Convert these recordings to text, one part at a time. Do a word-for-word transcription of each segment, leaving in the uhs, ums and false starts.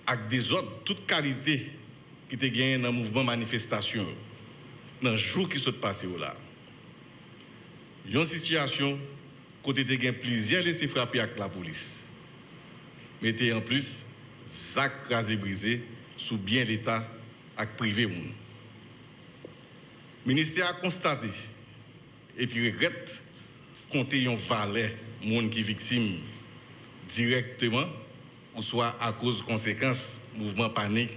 ak dezòd tout kalite ki te genyen nan mouvman manifestasyon yo nan jou ki sot pase yo la. Yon sitiyasyon kote te gen plizyè lese frape ak lapolis, mete anplis zak kraze brize sou byen Leta ak prive moun. Ministè a konstate epi regrèt konte yon valè moun ki viktim dirèkteman oswa akoz konsekans mouvman panik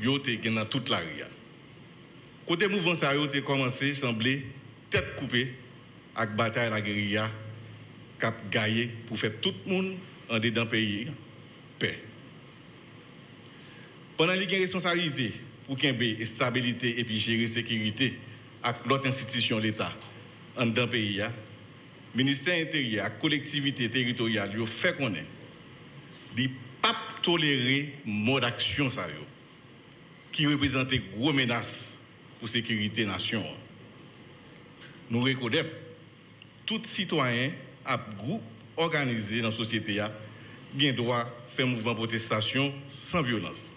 yo te gen nan tout lari a. Kote mouvman sa yo te kòmanse sanble tèt koupe ak batay lageriya k ap gaye pou fè tout moun andedan peyi a pè. Pandan li gen responsablite pou kenbe estabilite epi jere sekirite ak lòt enstitisyon Leta anndan peyi a, Ministè Enteryè ak kolektivite teritoryal yo fè konnen li p ap tolere mòd aksyon sa yo, ki reprezante gwo menas pou sekirite nasyon an. Nou rekonèt tout sitwayen ak gwoup òganize nan sosyete a gen dwa fè mouvman pwotestasyon san vyolans.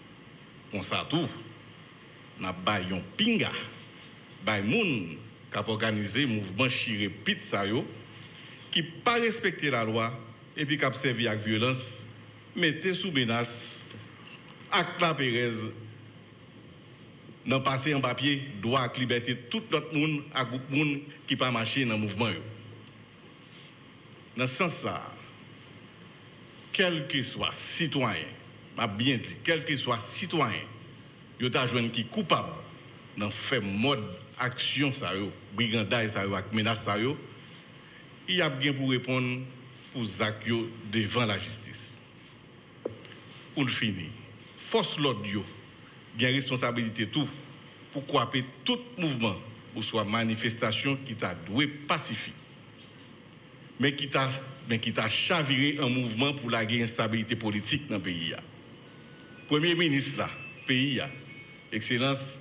Konsa tou, n ap bay yon pinga bay moun k ap òganize mouvman chire pit sa yo, ki pa respekte lalwa epi k ap sèvi ak vyolans, mete sou menas ak laperèz nan pase anba pye dwa ak libète tout lòt moun ak gwoup moun ki pa mache nan mouvman yo. Nan sans sa a, kèlkeswa sitwayen, m ap byen di, kèlkeswa sitwayen yo ta jwenn ki koupab nan fè mòd aksyon sa yo, briganday sa yo ak menas sa yo, y ap gen pou reponn pou zak yo devan lajistis. Pou n fini, fòs lòd yo gen responsabilite tou pou kwape tout mouvman oswa manifestasyon ki ta dwe pasifik, men ki ta, men ki ta chavire an mouvman pou lage enstabilite politik nan peyi a. Premye Minis la, peyi a, Ekselans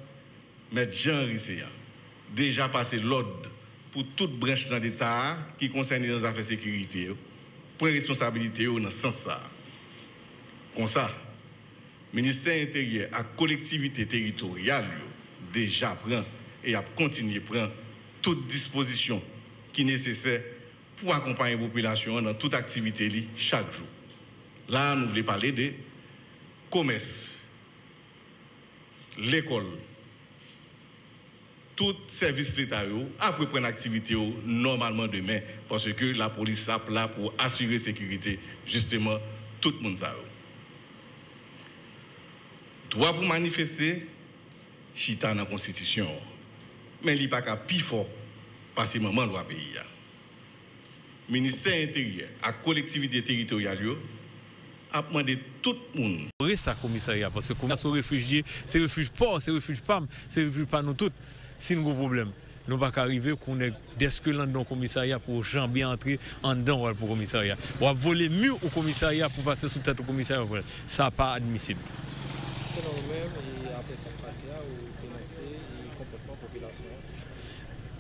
Mèt Jean Henry Céant, deja pase lòd pou tout branch nan Leta a ki konsène nan zafè sekirite yo pran responsabilite yo nan sans sa a. Konsa, Ministè Enteryè ak kolektivite teritoryal yo deja pran e ap kontinye pran tout dispozisyon ki nesesè pou akonpaye popilasyon an nan tout aktivite li chak jou. La a, nou vle pale de komès, lekòl, tout sèvis Leta yo ap reprann aktivite yo nòmalman demen, paske lapolis ap la pou asire sekirite, jisteman, tout moun sa yo. Dwa pou manifeste chita nan konstitisyon an, men li pa ka pi fò pase manman lwa peyi a. Ministè Enteryè ak kolektivite teritoryal yo ap mande tout moun. Resa komisarya, paske komisarya se yon refij li ye, se refij pa w, se refij pa m, se refij pa nou tout. Si n gen yon pwoblèm, nou pa ka rive kou nèg dèske l anndan yon komisarya pou w janbe antre anndan w al pou komisarya. W ap vole mi yon komisarya pou pase sou tèt yon komisarya pou w al. Sa pa admisib. Selon ou menm, e apre sa k pase a, ou denonse, e konpòtman popilasyon an?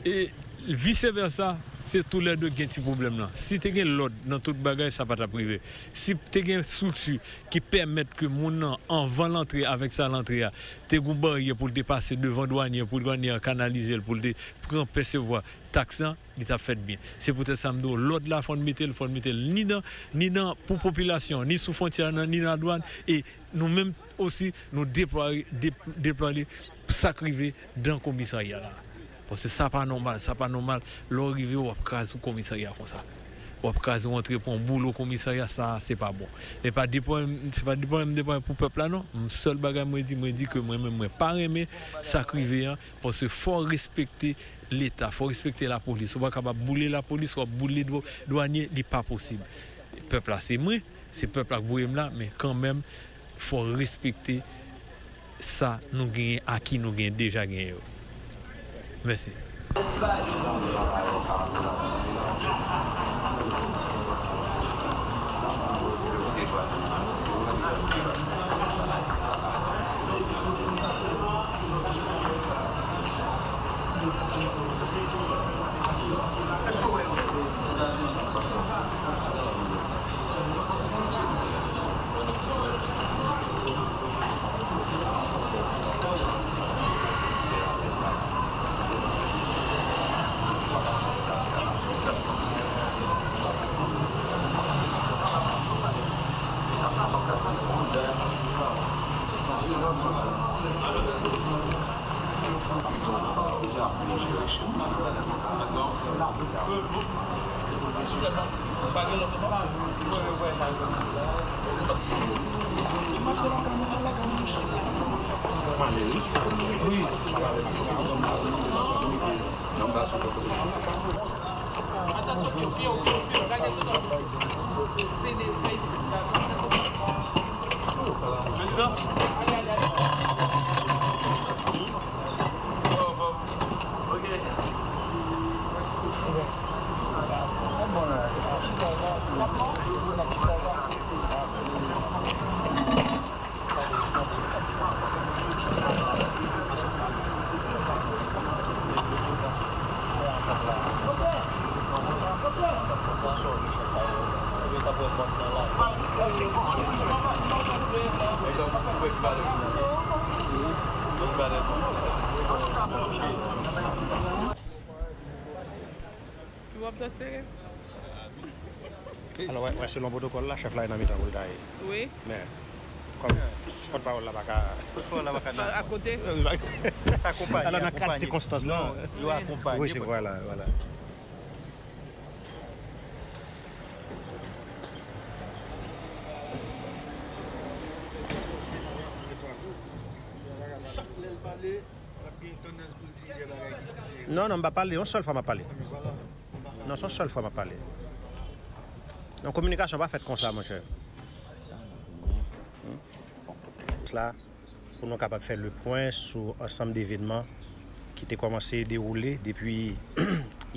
E vise vèsa, se toulède gen ti pwoblèm lan. Si te gen lòd nan tout bagay, sa pa t ap rive. Si te gen estrikti ki pèmèt ke moun nan, anvan l antre avèk sa l antre a, te gen yon baryè pou l te pase devan dwanye, pou dwanye a kanalize l, pou l te pran, pèsevwa taks lan, li t ap fèt byen. Se poutèt sa m di w, lòd la, fò n mete l, fò n mete l ni nan, ni nan, pou popilasyon, ni sou fwontyè a, ni nan dwàn, e nou menm osi, nou deplwaye, de-, deplwaye sa k rive dan komisarya la. Paske sa pa nòmal, sa pa nòmal. Lè w rive, w ap kraze yon komisarya konsa. W ap kraze, w antre pran boulo komisarya, sa, se pa bon. E pa deplwaye, se pa deplwaye m deplwaye pou pèp la, non. M, sèl bagay mwen di, mwen di ke mwen menm, mwen pa renmen sa k rive an, paske fò w respekte Leta, fò w respekte lapolis. Ou pa kapab boule lapolis, w ap boule dwa-, dwanye, li pa posib. Pèp la, se mwen, se pèp la k voye m la, men kanmenm, fò w respekte sa nou genyen, aki nou genyen, deja genyen yo. Mèsi. Atansyon, pyo, pyo, pyo, pyo, gade sou tòl. Pede fèy sit la. Prezidan? Ale, ale, ale. Ok. Ki w ap transfere? Alò, wè, wè, selon pwotokòl la, chèf la e nan mitan pou l ta ye. Wi. Men, kòm pòtpawòl la pa ka... Pòtpawòl la pa ka nan... A, akote? Akonpanye, alò, nan kad sikonstans la, non, yo akonpanye. Wi, se, vwala, vwala. Chak lè l pale, l ap gen tandans pou l di de bagay ki di vre. Non, non, m pa pale. Yon sèl fwa m ap pale. Non, se yon sèl fwa m ap pale. Non, kominikasyon pa fèt konsa, monchè. Hmm? La, pou nou kapab fè le pwen sou ansanm de evènman ki te kòmanse dewoule depi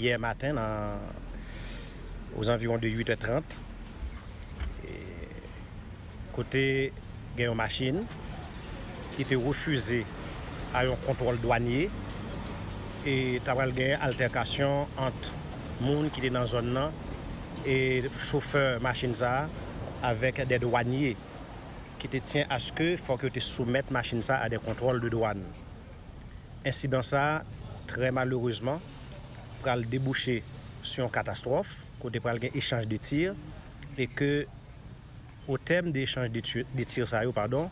yè maten nan, aux environs de huit heures trente. E, kote gen yon machin ki te refize a yon kontwòl dwanye e ta pral gen altèkasyon ant moun ki te nan zòn nan e chofè machin sa a avèk de dwanye ki te tyen aske fòk yo te soumèt machin sa a de kontwòl de dwàn. Ensidan sa a, trè malerezman, pral debouche sou yon katastwòf, kote pral gen echanj de tir, e ke, o tèm de echanj de ti-, de tir sa yo, padon,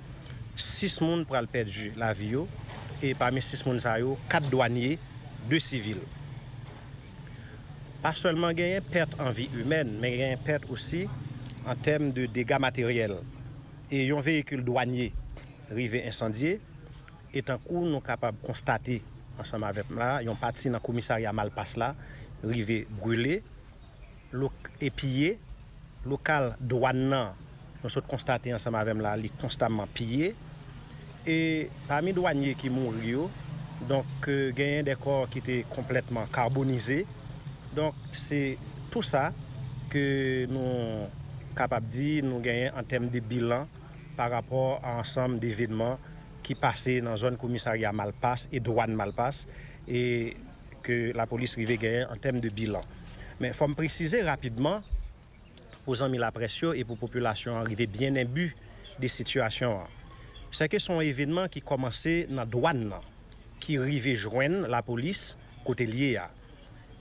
sis moun pral pèdi lavi yo, e pami sis moun sa yo, kat dwanye, de sivil. Pa sèlman genyen pèt an vi imèn, men genyen pèt osi an tèm de dega materyèl. E yon veyikil dwanye rive ensandye, e tankou nou kapab konstate ansanm avèk m la, yon pati nan komisarya Malpas la rive brile, lo-, e piye, lokal dwàn nan, nou sot konstate ansanm avè m la, li konstamman piye. E pami dwanye ki mouri yo, donk, euh, genyen de kò ki te konplètman kabonize. Donk, se tou sa ke nou kapab di nou genyen an tèm de bilan pa rapò a ansanm de evènman ki pase nan zòn komisarya Malpas e dwàn Malpas, e ke lapolis rive genyen an tèm de bilan. Men fò m presize rapidman pou zanmi laprès yo e pou popilasyon an rive byen enbi de sitiyasyon an. Sèke se yon evènman ki kòmanse nan dwàn nan, ki rive jwenn lapolis kote l ye a.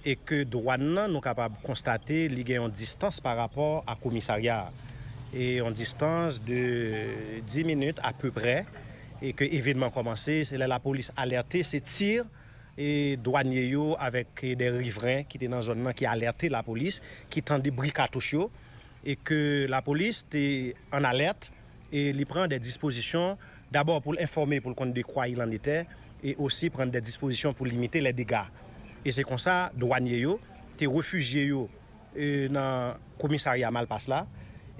E ke dwàn nan, nou kapab konstate, li gen yon distans pa rapò a komisarya a. E yon distans de dis minit apeprè, e ke evènman kòmanse, se lè lapolis alète, se tir, e dwanye yo avèk de rivren ki te nan zòn nan ki alète lapolis, ki tande bri katouch yo, e ke lapolis te an alèt, e li pran de dispozisyon, dabò pou l enfòme, pou l konn de kwa il en était, e osi pran de dispozisyon pou limite lè dega. E se konsa, dwanye yo te refijye yo, e, nan komisarya Malpas la,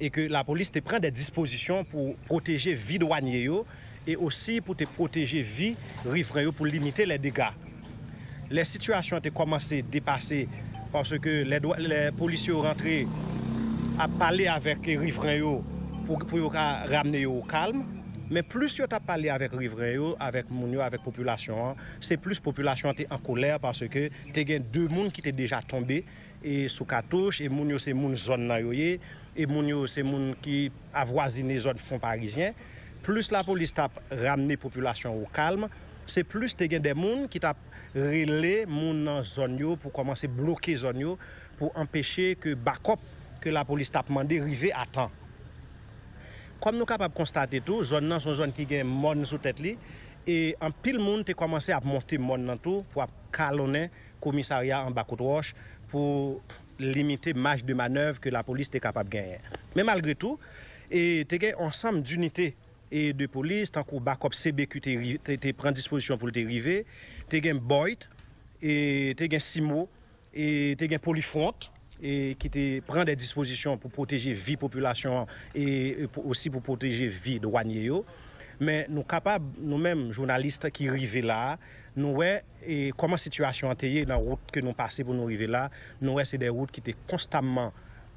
e ke lapolis te pran de dispozisyon pou pwoteje vi dwanye yo, e osi pou te pwoteje vi rivren yo, pou limite lè dega. Lè sitiyasyon an te kòmanse depase, paske lè dwa-, lè polis yo rantre ap pale avèk rivren yo pou, pou yo ka ramne yo o kalm, men plis yo t ap pale avèk rivren yo, avèk moun yo, avèk popilasyon an, se plis popilasyon an te an kolè paske te gen de moun ki te deja tonbe, e sou katouch, e moun yo se moun zòn nan yo ye, e moun yo se moun ki avwazine zòn Fon Parizyen. Plis lapolis t ap ramne popilasyon o kalm, se plis te gen de moun ki t ap rele moun nan zòn yo pou kòmanse bloke zòn yo, pou anpeche ke bakòp ke lapolis t ap mande rive a tan. Kòm nou kapab konstate tou, zòn nan se yon zòn ki gen mòn sou tèt li, e anpil moun te kòmanse ap monte mòn nan tou pou ap kalonnen komisarya anba Kout Wòch pou limite maj de manèv ke lapolis te kapab genyen. Men malgre tou, e te gen yon ansanm dinite e de polis, tankou bakòp C B Q te, ri- te, te pran dispozisyon pou l te rive, te gen Boyd, e te gen Simo, e te gen Polifront, e ki te pran de dispozisyon pou pwoteje vi popilasyon an, e, e pou, osi pou pwoteje vi dwanye yo. Men nou kapab, nou menm, jounalis ki rive la a, nou wè e, kòman sitiyasyon an te ye nan wout ke nou pase pou nou rive la. Nou wè se de wout ki te konstamman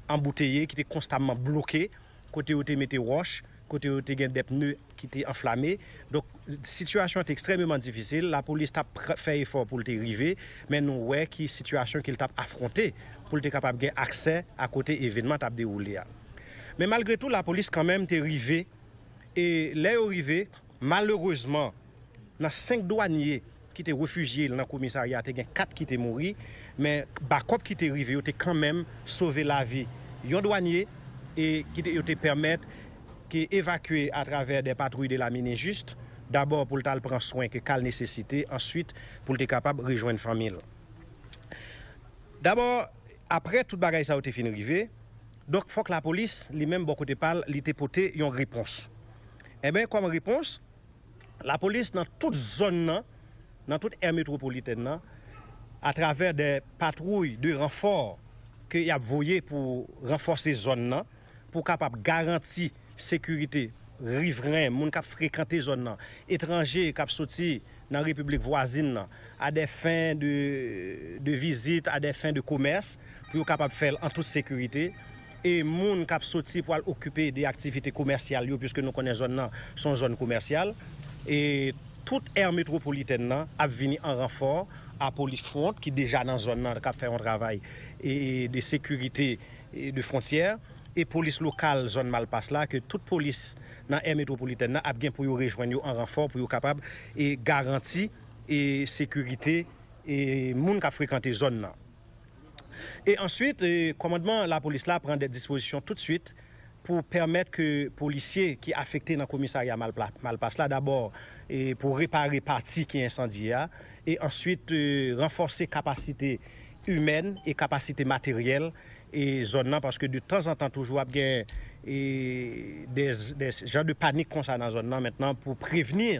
anbouteye, ki te konstamman bloke, kote yo te mete wòch, kote yo te gen de pne ki te anflame. Donk, sitiyasyon an te ekstrèmeman difisil. Lapolis t ap pr- fè efò pou l te rive, men nou wè ki sitiyasyon ke l t ap afwonte pou l te kapab gen aksè a kote evènman t ap dewoule a. Men malgre tou, lapolis kanmenm te rive, e lè yo rive, malerezman, nan senk dwanye ki te refijye nan komisarya, te gen kat ki te mouri, men bakòp ki te rive yo te kanmenm sove lavi yon dwanye, e ki te, yo te pèmèt ke evakye atravè de patwouy de la Minijust, dabò pou l t al pran swen ke ka l nesesite, answit pou l te kapab rejwenn fanmi l. Dabò, apre tout bagay sa yo te fin rive, donk fòk lapolis, li menm bò kote pa l, li te pote yon repons. Enben, kòm repons, lapolis nan tout zòn nan, nan tout è metwopolitèn nan, atravè de patwouy de ranfò ke y ap voye pou ranfòse zòn nan, pou kapab garanti sekirite rivren, moun k ap frekante zòn nan, etranje k ap soti nan repiblik vwazin nan, a de fen de, de vizit, a de fen de komès, pou yo kapab fè l an tout sekirite. E moun k ap soti pou al okipe de aktivite komèsyal yo, piske nou konnen zòn nan se yon zòn komèsyal. E tout è metwopolitèn nan ap vini an ranfò a Polifront, ki deja nan zòn nan, k ap fè yon travay e, de sekirite e, de fwontyè, e polis lokal zòn Malpas la, ke tout polis nan è metwopolitèn nan ap gen pou yo rejwenn yo an ranfò, pou yo kapab e, garanti e, sekirite e, moun k ap frekante zòn nan. E answit, e, kòmandman lapolis la pran de dispozisyon toutswit pou pèmèt ke polisye ki afekte nan komisarya Malpla- Malpas la, dabò, e, pou repare pati ki ensandye a, e answit, e, ranfòse kapasite imèn e kapasite materyèl e zòn nan, paske de tanzantan toujou ap gen e, de, de jan de panik konsa nan zòn nan. Mentnan, pou prevni,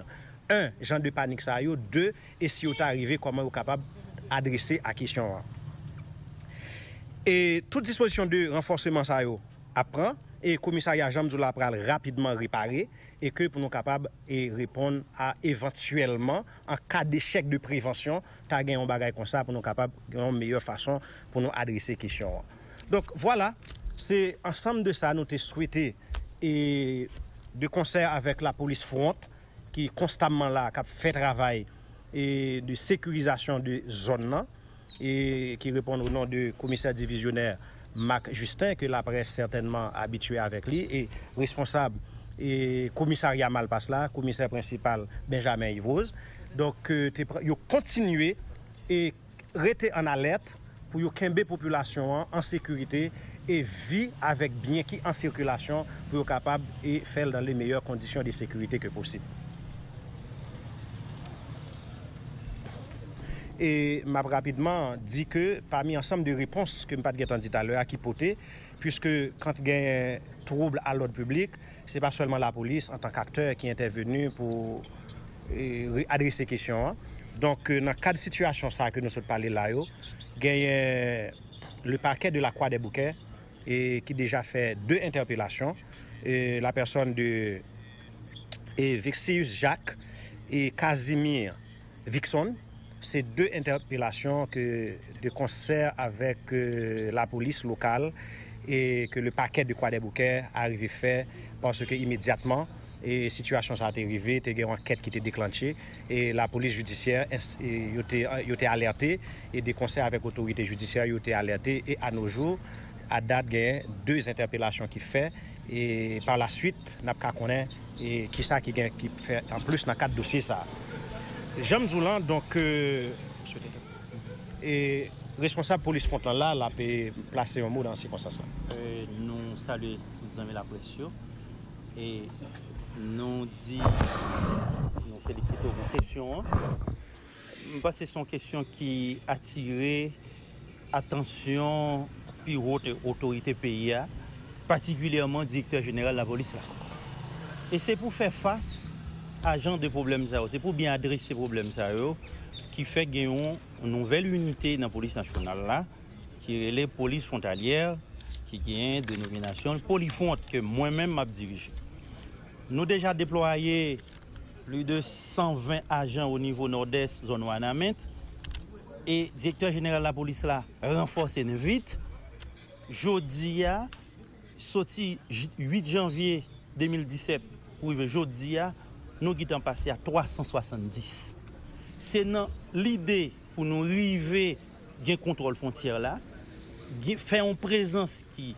en, jan de panik sa yo, de, e si yo ta rive, kòman yo kapab adrese a kesyon an. E tout dispozisyon de ranfòsman sa yo ap pran, e komisarya Jan m di w la pral rapidman repare, e ke pou nou kapab e reponn a evantyèlman, an ka dechèk de prevansyon, ta gen yon bagay konsa pou nou kapab gen yon meyè fason pou nou adrese kesyon an. Donk, vwala, se ansanm de sa nou te swete, e de konsè avèk lapolis Front, ki konstamman la, k ap fè travay e de sekirizasyon de zòn nan, e ki reponn o non de komisè divizyonè Marc Justin, ke laprès sètènman abitye avèk li, e responsab e komisarya Malpas la, komisè prensipal Benjamin Yvrose. Donk, e, te pran- yo kontinye e rete an alèt pou yo kenbe popilasyon an an sekirite e vi avèk byen ki an sikilasyon pou yo kapab e fè l dans les meilleures conditions de sécurité que possible. E m ap rapidman di ke pami ansanm de repons ke m pa t gentan di talè a ki pote, puiske kan gen twoub a lòd piblik, se pa sèlman lapolis antan k aktè ki entèveni pou e, re- adrese kesyon an. Donk, e, nan kad sitiyasyon sa ke nou sot pale la yo, genyen le parquet de la Croix des Bouquets e, ki deja fè de entèpelasyon, e, la personne de e, Vexius Jacques e Casimir Vixon. Se de entèpelasyon ke, de konsè avèk e, lapolis lokal e ke le parquet de Croix des Bouquets arive fè, paske imedyatman e sitiyasyon sa a te rive, te gen yon ankèt ki te deklantche, e lapolis jidisyè ins- e yo te, yo te alète, e de konsè avèk otorite jidisyè, yo te alète, e a no jou, a dat, gen de entèpelasyon ki fè, e pa la swit, n ap ka konnen e kisa ki gen ki fè anplis nan kad dosye sa a. Jan m di w lan, donk, e, e responsab polis Front lan la, l ap e plase yon mo nan sikonstans lan. E, nou salye tout zanmi laprès yo. E nou di, nou felisite w pou kesyon an. M panse se yon kesyon ki atire atansyon pi wo otorite peyi a, patikilyèman direktè jeneral lapolis la. E se pou fè fas a jan de pwoblèm sa yo, se pou byen adrese pwoblèm sa yo ki fè gen yon nouvèl inite nan polis nasyonal la ki rele polis fwontalyè, ki gen denominasyon Polifwont ke mwen menm m ap dirije. Nou deja deplwaye plis de san ven ajan o nivo Nòdès, zòn Wanament, e direktè jeneral lapolis la ranfòse n vit. Jodi a, soti uit janvye de mil disèt pou rive jodi a, nou gentan pase a twa san swasanndis. Se nan lide pou nou rive gen kontwòl fwontyè la, gen, fè yon prezans ki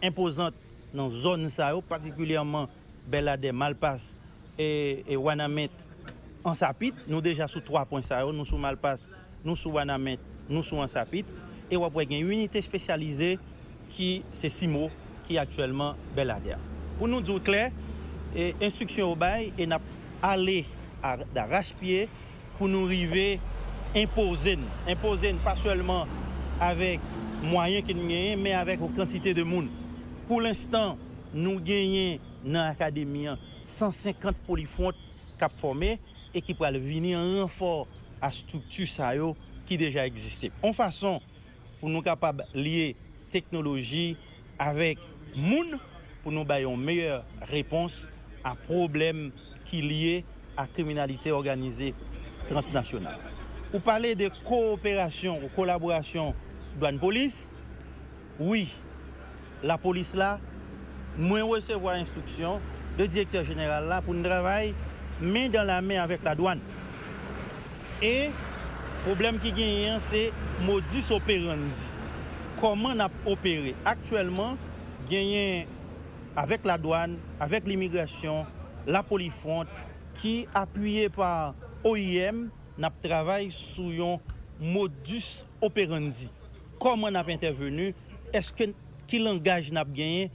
enpozant nan zòn sa yo, patikilyèman Bèladè, Malpas, e, e Wanament, Ansapit. Nou deja sou twa pwen sa yo, nou sou Malpas, nou sou Wanament, nou sou Ansapit. E w ap wè gen inite espesyalize ki se CIMO ki aktyèlman Bèladè. Pou nou di w klè, e, enstriksyon yo bay e n ap ale a, darachpye pou nou rive enpoze n. Enpoze n pa sèlman avèk mwayen ke n genyen, men avèk yon kantite de moun. Pou lenstan, nou genyen nan akademi an san senkant polifwont k ap fòme e ki pral vini an ranfò a estrikti sa yo ki deja egziste. Yon fason pou nou kapab lye teknoloji avèk moun pou nou bay yon meyè repons a pwoblèm ki lye a kriminalite òganize transnasyonal. Ou pale de kowoperasyon ou kolaborasyon dwàn polis, wi, lapolis la, mwen resevwa enstriksyon de direktè jeneral la pou n travay men dan la men avèk ladwàn. E pwoblèm ki genyen an, se modus operandi. Kòman n ap opere? Aktyèlman, genyen avèk ladwàn, avèk limigrasyon, lapolifwont, ki apiye pa O I M, n ap travay sou yon modus operandi. Kòman n ap entèveni? Èske, ki langaj n ap genyen?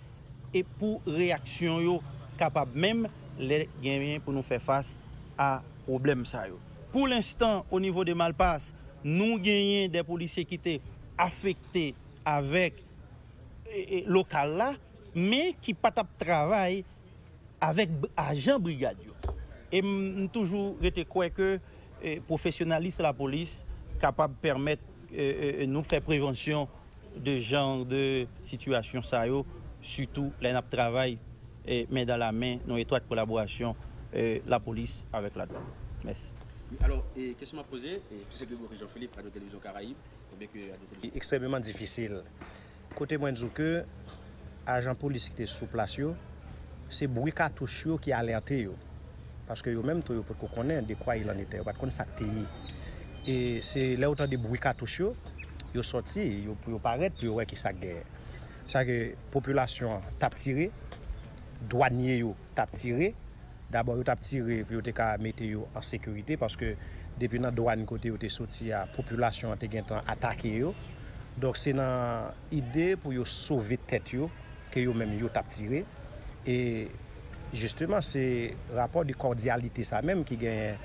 E pou reyaksyon yo kapab menm lè genyen pou nou fè fas a pwoblèm sa yo. Pou lenstan, o nivo de Malpas, nou genyen de polisye ki te afekte avèk, e, e, lokal la, men ki pa t ap travay avèk b-, ajan brigad yo. E m, m toujou rete kwè ke, e, pwofesyonalis lapolis kapab pèmèt, e, e, e, nou fè prevansyon de jan de sitiyasyon sa yo, sitou lè n ap travay, e, men dan la men, nan etwat kolaborasyon, e, lapolis avèk ladwàn. Mèsi. Wi, alò, e, kesyon m ap poze, e, Misye Gregory Jean Philippe, Radyo Televizyon Karayib, oubyen ke Radyo Televizyon ekstrèmeman difisil. Kote mwen di w ke ajan polis ki te sou plas yo, se bri katouch yo ki alète yo. Paske yo menm tou, yo potko konnen de quoi il en était, yo pa t konn sa k te ye. E se lè yo tande bri katouch yo, yo sòti, yo, pou yo parèt, pou yo wè ki sa k genyen. Sa ke popilasyon an t ap tire, dwanye yo t ap tire. Dabò, yo t ap tire pou yo te ka mete yo an sekirite, paske depi nan dwàn kote yo te soti a, popilasyon an te gentan atake yo. Donk, se nan ide pou yo sove tèt yo ke yo menm yo t ap tire. E jisteman, se rapò de kòdyalite sa menm ki genyen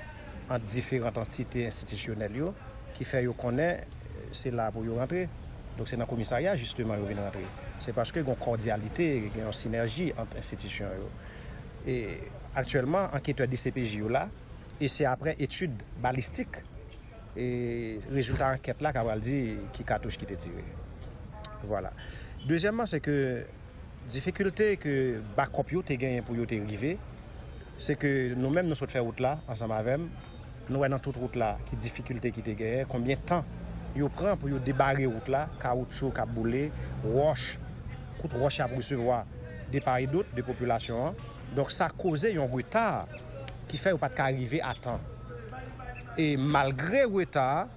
ant diferan antite enstitisyonèl yo ki fè yo konnen, eh, se la pou yo rantre. Donk, se nan komisarya, jisteman, yo vin rantre. Se paske gen yon kòdyalite, gen yon sinèji ant enstitisyon yo. E aktyèlman, anketè D C P J yo la, e se aprè etid balistik, e rezilta ankèt la k ap pral di ki katouch ki te tire. Vwala. Dezyèmman, se ke difikilte ke bakòp yo te genyen pou yo te rive, se ke nou menm nou sot fè wout la ansanm avè m, nou wè nan tout wout la ki difikilte ki te genyen, konbyen tan yo pran pou yo debare wout la, kawoutchou k ap boule, wòch, kout wòch y ap resevwa de pa e dòt de popilasyon an. Donk, sa koze yon reta ki fè yo pa t ka rive a tan. E malgre reta a,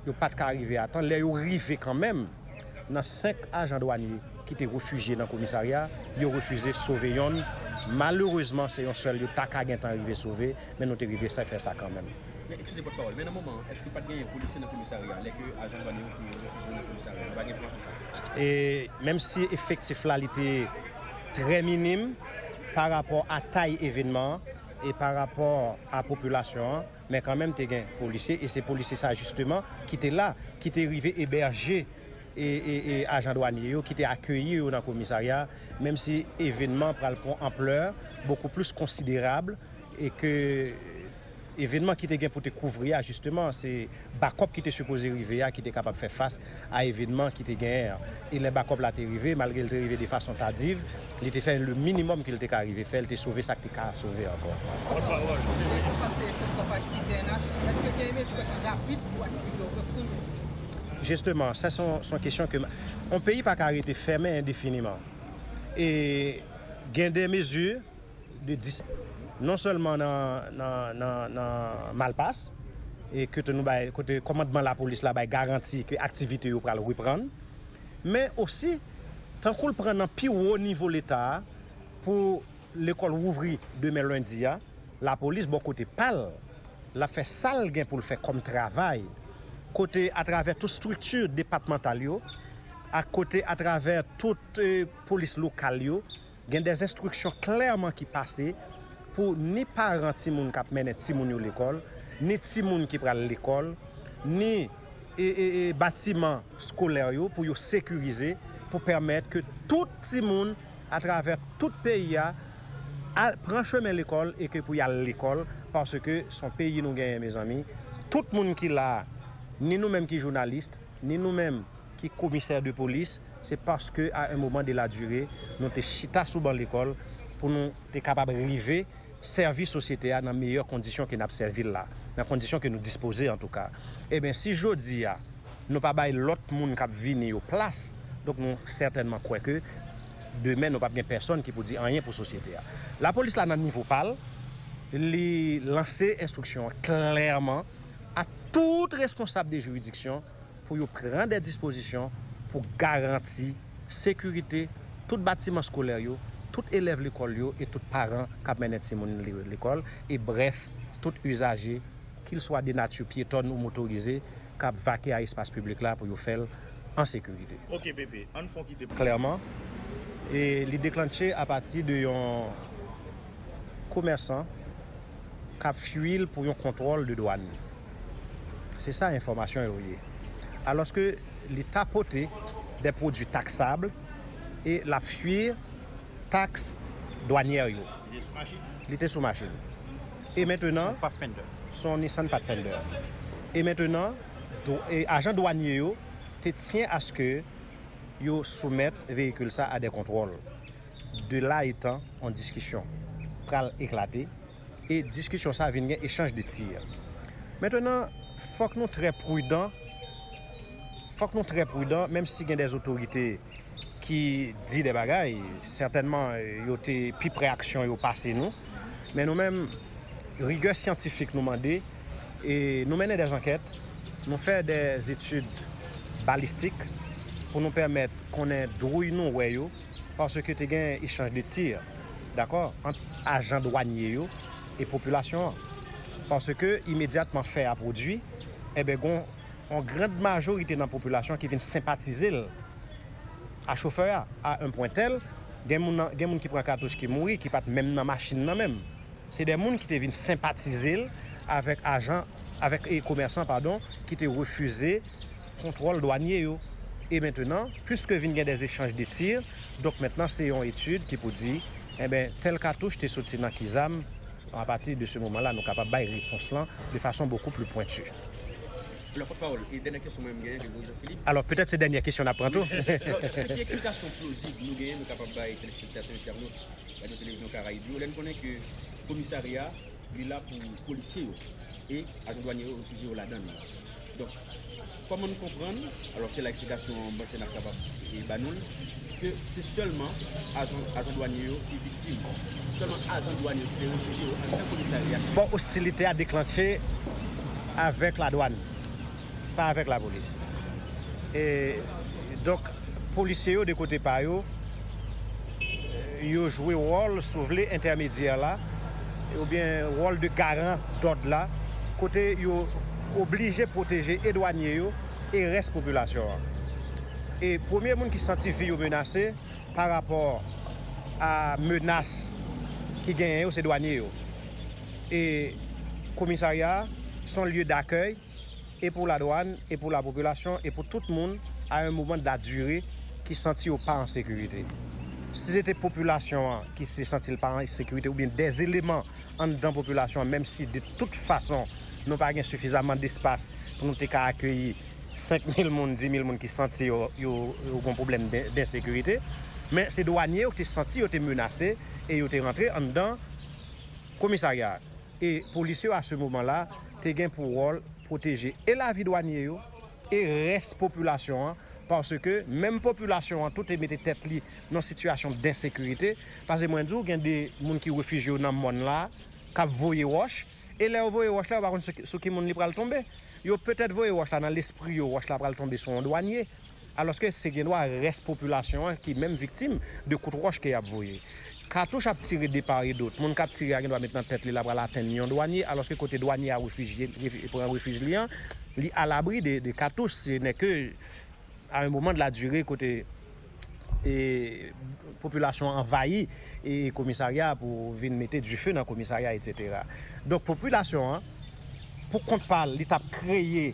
yo pa t ka rive a tan. Lè yo rive kanmenm, nan senk ajan dwanye ki te refijye nan komisarya, yo refize sove yonn. Malerezman, se yon sèl yo ta ka gentan rive sove, men nou te rive sa, fè sa kanmenm. Men, eskize pòtpawòl, men nan moman an, èske pa t genyen polisye nan komisarya a, lè ke ajan dwanye yo te refijye nan komisarya a? Nou pa gen enfòmasyon sa a. E menm si efektif la, li te trè minim, Pa rapò a tay evènman an e pa rapò a popilasyon an, men kanmenm te gen polisye, e se polisye sa jisteman ki te la, ki te rive ebèje e, e, e ajan dwanye yo, ki te akeyi yo nan komisarya, menm si evènman pral pran anplè bokou plis konsiderab e ke evènman ki te gen pou te kouvri a, jisteman, se bakòp ki te sipoze rive a ki te kapab fè fas a evènman ki te genyen an. E lè bakòp la te rive, malgre l te rive de fason tadiv, li te fè le minimòm ke l te ka rive fè, l te sove sa k te ka sove ankò. Pòtpawòl, se Lè nou sanse se kòmpa ki T N H, èske gen mezi k ap pran rapid pou aktivite yo reprann jodi? Jisteman, sa se yon, se yon kesyon ke yon peyi pa ka rete fèmen endefiniman. E gen de mezi de dis non sèlman nan, nan, nan, nan Malpas, e kote nou bay, kote kòmandman lapolis la bay garanti ke aktivite yo pral reprann, men osi, tankou l pran nan pi wo nivo Leta a, pou lekòl wouvri demen lendi a, lapolis bò kote pa l, l ap fè sa l gen pou l fè kòm travay, kote atravè tout estrikti depatmantal yo, ak kote atravè tout, eh, polis lokal yo, gen de enstriksyon klèman ki pase pou ni paran timoun k ap mennen timoun yo lekòl, ni timoun ki pral lekòl, ni, e, e, e, batiman eskolè yo pou yo sekirize, pou pèmèt ke tout timoun atravè tout peyi a al pran chemen lekòl e ke pou y al lekòl, paske se yon peyi nou genyen, mezanmi. Tout moun ki la a, ni nou menm ki jounalis, ni nou menm ki komisè de polis, se paske, à un moment de la durée, nou te chita sou ban lekòl pou nou te kapab rive sèvi sosyete a nan meyè kondisyon ke n ap sèvi l la, nan kondisyon ke nou dispoze, antouka. Ebyen, si jodi a, nou pa bay lòt moun k ap vini yo plas, donk, nou sètènman kwè ke demen, nou p ap gen pèsonn ki pou di anyen pou sosyete a. Lapolis la, nan nivo pa l, li lanse enstriksyon an klèman a tout responsab de jiridiksyon pou yo pran de dispozisyon pou garanti sekirite tout batiman eskolè yo, tout elèv lekòl yo e tout paran k ap mennen timoun li lekòl, e brèf, tout izaje, kil swa de nati pyetòn ou motorize, k ap vake a espas piblik la pou yo fè l an sekirite. Ok, Pepe, ann fè yon kite. Klèman, e li deklannche apati de yon komèsan k ap fui l pou yon kontwòl de dwàn. Se sa enfòmasyon yo ye. Alòske li tapote de pwodui taksab e l ap fui taks dwanyè yo. Li te sou machin. Li te sou machin. E mentenan, se yon Pathfinder. Se yon Nissan Pathfinder. E mentenan, dw- e ajan dwanye yo te tyen aske yo soumèt veyikil sa a de kontwòl. De la etan, yon diskisyon pral eklate e diskisyon sa vin gen echanj de tir. Mentenan, fòk nou trè pridan, fòk nou trè pridan, menm si gen de otorite ki di de bagay, sètènman, yo te pi pre aksyon yo pase nou, men nou menm, rigè syantifik nou mande, e nou mennen de ankèt, nou fè de etid balistik pou nou pèmèt konnen dwouy nou wè yo, paske te gen echanj de tir, dakò, ant ajan dwanye yo e popilasyon an. Paske imedyatman fè a pwodui, enben, gon yon grand majorite nan popilasyon ki vin senpatize l a chofè a, a un point tel, gen moun, gen moun ki pran katouch ki mouri, ki pa t menm nan machin nan menm. Se de moun ki te vin senpatize l avèk ajan, avèk, e, komèsan, padon, ki te refize kontwòl dwanye yo. E mentenan, piske vin gen de echanj de tir, donk mentenan se yon etid ki pou di, enben, tel katouch te soti nan ki zam, apati de se moman la, nou kapab bay repons lan de fason bokou pli pwenti. Alò, pòtpawòl, e dènyè kesyon mwen menm genyen, Gregory Jean Philippe. Alò, petèt se dènyè kesyon n ap pran tou. Alò, se ki eksplikasyon plozib nou genyen, nou kapab bay telespektatè, entènot, Radyo Televizyon Karayib yo, lè n konnen ke komisarya, li la pou polisye yo, e ajan dwanye yo refize yo ladan l. Donk, kòman n konprann, alò, se la eksplikasyon m panse n ap kapab, e, ba nou l, ke se sèlman ajan, ajan dwanye yo ki viktim. Sèlman ajan dwanye yo ki te refize yo anndan komisarya. Bon, ostilite a deklannche avèk ladwàn, pa avèk lapolis. E, donk, polisye yo, de kote pa yo, yo jwe wòl, si w vle, entèmedyè la, oubyen wòl de garan dòd la, kote yo oblije pwoteje e dwanye yo e rès popilasyon an. E premye moun ki santi vi yo menase pa rapò a menas Ki genyen yo, se dwanye yo. E komisarya a, se yon lye dakèy, e pou ladwàn, e pou lapopilasyon, e pou tout moun, à un moment de la durée, ki santi yo pa an sekirite. Si se te popilasyon an ki te santi l pa an sekirite, oubyen dè eleman anndan popilasyon an, menm si de tout fason, nou pa gen sifizaman despas pou nou te ka akeyi senk mil moun, di mil moun ki santi yo, yo, yo gen pwoblèm de, densekirite. Men se dwanye yo ki te santi yo te menase e yo te rantre anndan komisarya a. E polis yo, a se moman la, te gen pou wòl pwoteje e lavi dwanye yo e rès popilasyon an, paske menm popilasyon an tou te mete tèt li nan sitiyasyon densekirite. Paske mwen di w, gen de moun ki refijye yo nan mòn la, k ap voye wòch, e lè yo voye wòch la, yo pa konn sou ki, sou ki moun li pral tonbe. Yo petèt voye wòch la nan lespri yo, wòch la pral tonbe sou yon dwanye. Alòske se gendwa rès popilasyon an ki menm viktim de kout wòch ke y ap voye. Katouch ap tire de part et d'autre. Moun k ap tire a gendwa met nan tèt li l ap pral atenn yon dwanye, alòske kote dwanye a refijye, refi-, pran refij li an, li alabri de, de katouch. Se nè ke, à un moment de la durée, kote, e, popilasyon an anvayi, e, komisarya pou vin mete dife nan komisarya, etsetera. Donk, popilasyon an, pou kont pa l, li t ap kreye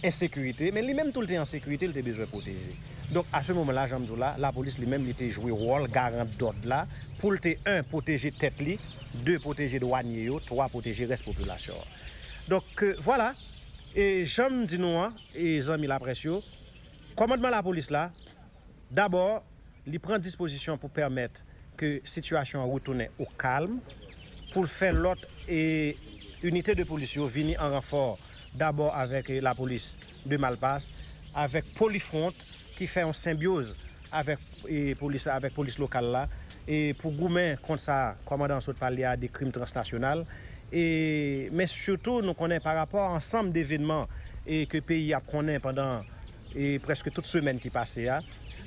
ensekirite, men li menm tou l te an sekirite, li te bezwen pwoteje. Donk, a se moman la, jan m di w la, lapolis li menm, li te jwe wòl garan dòd la, pou l te, en, pwoteje tèt li, de, pwoteje dwanye yo, twa, pwoteje rès popilasyon an. Donk, e, vwala, e jan m di nou an, e zanmi laprès yo, kòmandman lapolis la, dabò, li pran dispozisyon pou pèmèt ke sitiyasyon an retounen o kalm, pou l fè lòt, e, inite de polis yo vini an ranfò, dabò avèk, e, lapolis de Malpas, avèk Polifront ki fè yon senbyoz avèk, e, polis la, avèk polis lokal la, e, pou goumen kont sa kòmandan an sot pale a, de krim transnasyonal. E, men sitou, nou konnen pa rapò a ansanm de evènman, e, ke peyi ap konnen pandan, e, prèske tout semèn ki pase a,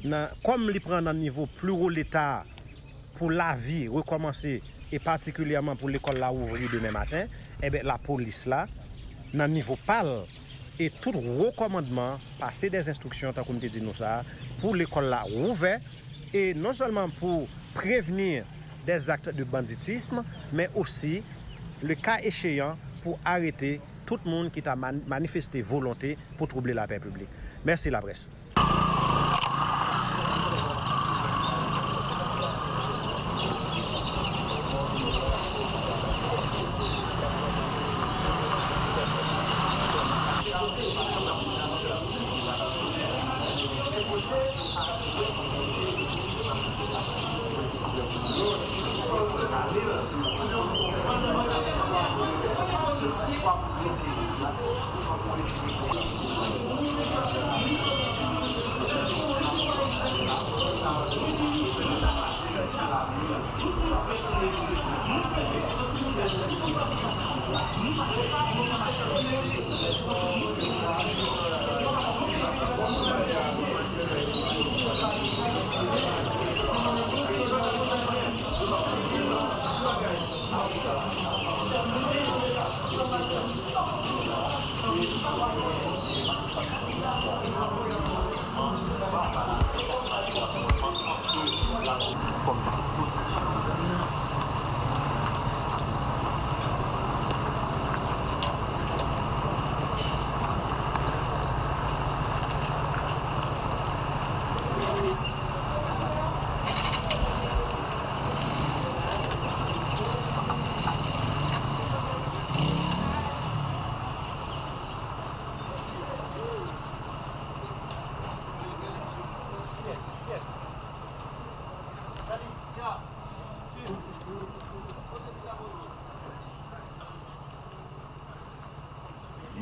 nan, kòm li pran nan nivo pli wo Leta pou lavi rekòmanse, e patikilyèman pou lekòl la ouvri demen maten, enben, lapolis la, nan nivo pa l, e tout wo kòmandman pase dè enstriksyon, tankou m te di nou sa, pou lekòl la ouvè, e non sèlman pou prevenir des actes de banditisme, men osi, le cas échéant, pou arete tout moun ki ta man-, manifeste volonte pou twouble lapè piblik. Mèsi, laprès.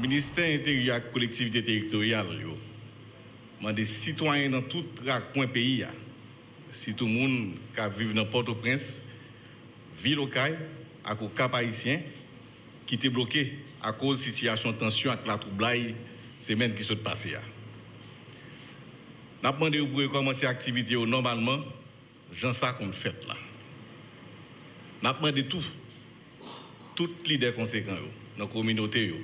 Ministè Enteryè ak Kolektivite Teritoryal yo mande sitwayen nan tout rakwen peyi a, sitou moun k ap viv nan Pòtoprens, vil Okay ak Okap Ayisyen, ki te bloke akoz sitiyasyon tansyon ak latwoublay semèn ki sot pase a. N ap mande yo pou rekòmanse aktivite yo nòmalman, jan sa konn fèt la. N ap mande tou, tout lidè konsekan yo nan kominote yo,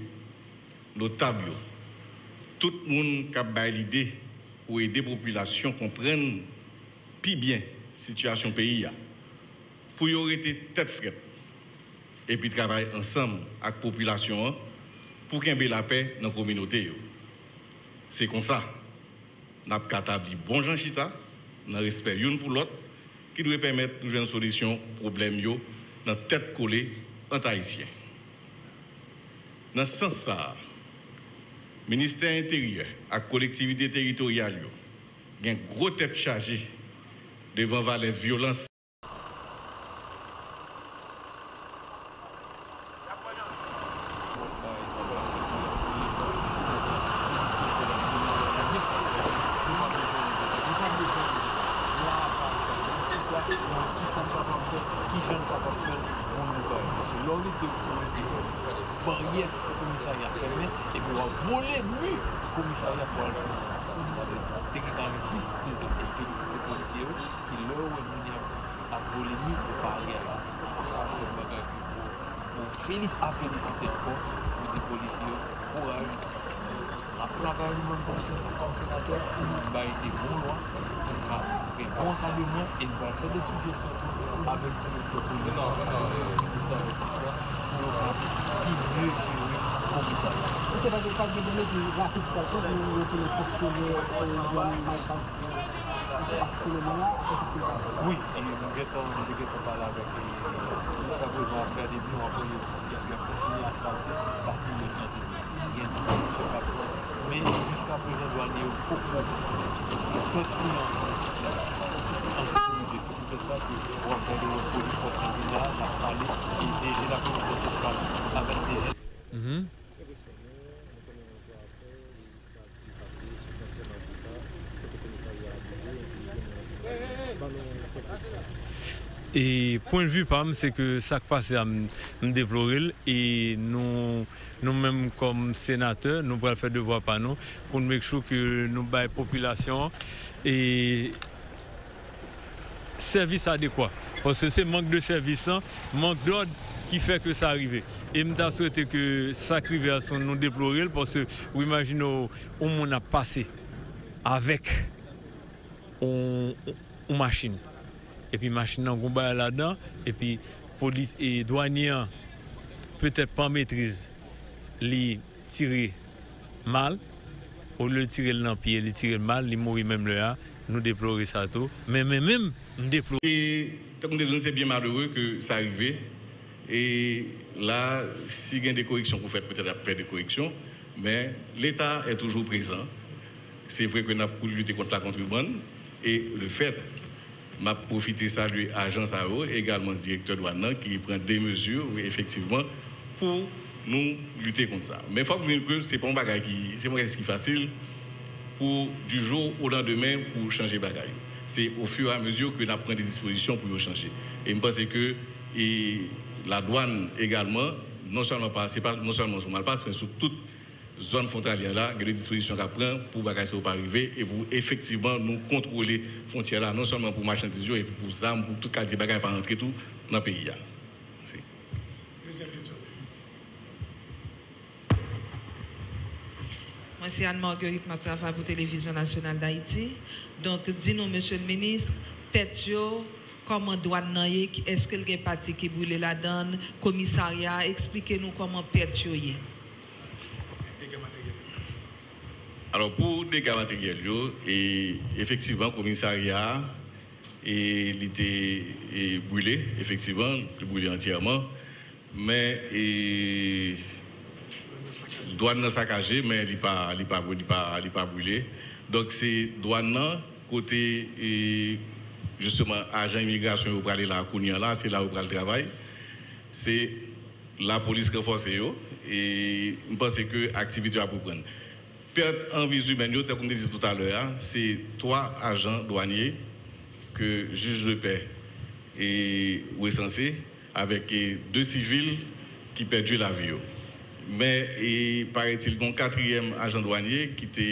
notab yo, tout moun k ap bay lide pou ede popilasyon konprann pi byen sitiyasyon peyi a, pou yo rete tèt frèt epi travay ansanm ak popilasyon an pou kenbe lapè nan kominote yo. Se konsa n ap ka tabli bon jan chita nan respè youn pou lòt ki dwe pèmèt nou jwenn solisyon pwoblèm yo nan tèt kole ant Ayisyen. Nan sans sa a, Ministè Enteryè ak Kolektivite Teritoryal yo gen gwo tèt chaje devan valè vyolans. Lè w rete, ou rete baryè pou komisarya fèmen, epi w ap vole mi komisarya pou al pran. Te gen ka gen plis dezòd. E felisite polisye yo ki lè yo wè moun y ap, ap vole mi, yo pa reyaji. Sa se yon bagay pou, pou felis-, a felisite ankò, pou di polisye yo, kouraj. N ap travay nou menm kòm se-, kòm senatè, pou nou bay de bon lwa, pou nou ka gen bon ankadreman, e nou pral fè de sijesyon tou avèk direktè polis la, avèk direktè sèvis la, pou yo ka pi byen jere komisarya. Èske pa gen, pa gen de mezi rapid ki pral pran pou nou retounen fonksyone, e, dwàn Malpas, Malpas pou lemoman, apre sa ki pase? Wi, e nou gentan, nou te gentan pale avèk, e, jiskaprezan, w ap gade byen, w ap wè yo, y ap, y ap kontinye asfalte pati yo ki antre. Gen dispozisyon k ap pran. Men jiskaprezan, dwanye yo poko santi an, an sekirite. Se poutèt sa ke w ap gade wè polis w ap tande la, n ap pale, e D G lapolis la sot pale avèk D G. Mhm. E pwennvi pa m, se ke sa k pase a, m, m deplore l, e nou, nou menm kòm senatè, nou pral fè devwa pa nou pou n make sure ke nou bay popilasyon an, e, sèvis adekwa. Paske se mank de sèvis lan, mank dòd ki fè ke sa rive. E m ta swete ke sa k rive a, se nou deplore l, paske ou imajine w, yon moun ap pase avèk yon, yon machin. Epi machin nan gon bagay ladan, epi polis e dwanye an, petèt pa an metriz, li tire mal, olye l tire l nan pye, li tire l mal, li mouri menm lè a, nou deplore sa tou. Men, men, menm, m deplore. E, tankou m te di w, se byen malere ke sa rive. E la, si gen de koreksyon pou fèt, petèt ap fè de koreksyon, men Leta est toujours présent. Se vre ke n ap lite kont lakontrebann, e lefèt, m ap pwofite salye ajan sa yo, egalman direktè dwàn nan, ki pran de mezi, efektivman, pou nou lite kont sa. Men fòk m di ke se pa yon bagay ki, se pa yon bagay ki fasil pou du jour au lendemain pou chanje bagay yo. Se au fur et à mesure ke n ap pran de dispozisyon pou yo chanje. E m panse ke, e, ladwàn egalman, non sèlman pa, se pa non sèlman sou Malpas, men sou tout zòn fwontalyè la, gen de dispozisyon k ap pran pou bagay sa yo pa rive e pou efektivman nou kontwole fwontyè la, non sèlman pou machandiz yo, epi pou zam, pou tout kalite bagay pa rantre tou nan peyi a. Mèsi. Dezyèm kesyon. Mwen se Anne Marguerite, m ap travay pou Televizyon Nasyonal Dayiti. Donk, di nou, mesye le minis, pèt yo, kòman dwàn nan ye, ki, èske l gen pati ki brile ladan l, komisarya a, eksplike nou kòman pèt yo ye. Dega materyèl yo. Alò, pou dega materyèl yo, e, efektivman, komisarya a, e, li te, e, brile, efektivman, li brile antyèman. Men, e, dwàn nan sakaje, men li pa, li pa, li pa, li pa brile. Donk, se dwàn nan, kote, e, jisteman, ajan imigrasyon yo prale la, kounye a la, se la yo pral travay. Se lapolis ranfòse yo, e m panse ke aktivite yo ap reprann. Pèt an vi imèn yo, tankou m te di toutalè a, se twa ajan dwanye ke jij de pè e resanse, avèk, e, de sivil ki pèdi lavi yo. Men, e, parètil, gen yon katriyèm ajan dwanye ki te